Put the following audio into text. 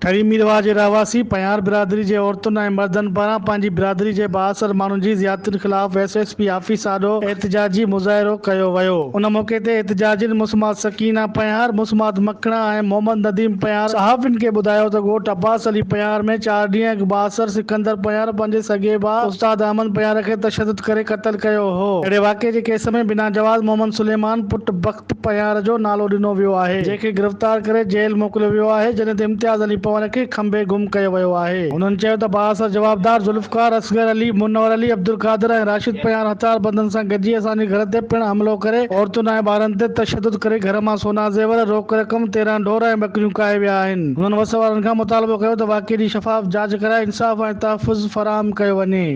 ٺري ميرواهه جي رهواسي پنهيار برادري جي عورتن ۽ مردن پاران پنهنجي برادري جي بااثر ماڻهن جي زيادتين خلاف ايس ايس پي آفيس آڏو احتجاجي مظاهرو ڪيو ويو. ان موقعي تي احتجاجين مسمات سڪينه پنهيار، مسمات مکڻا ۽ محمد نديم پنهيار صحافين کي ٻڌايو ته ڳوٺ عباس علي پنهيار ۾ چار ڏينهن اڳ بااثر سڪندر پنهيار پنهنجي سڳي ڀاء استاد احمد پنهيار کي تشدد ڪري قتل ڪيو هو. اهڙي واقعي جي ڪيس ۾ بنا جواز محمد سليمان پٽ بخت پنهيار جو نالو ڏنو ويو آهي، جنهن کي گرفتار ڪري جيل موڪليو ويو آهي، جڏهن ته امتياز علي پنهور کي کنڀي گم ڪيو ويو آهي. هنن چيو ته بااثر جوابدار ذوالفقار، اصغر علي، منور علي، عبدالقادر ۽ راشد پنهيار هٿياربندن سان گڏجي اسان جي گهر تي پڻ حملو ڪري عورتن ۽ ٻارن تي تشدد ڪري گهر مان سونا زيور، روڪ رقم، 13 ڍور ۽ ٻڪريون ڪاهي ويا آهن. هنن وس وارن کان مطالبو ڪيو ته واقعي جي شفاف جاچ ڪرائي انصاف ۽ تحفظ فراهم ڪيو وڃي.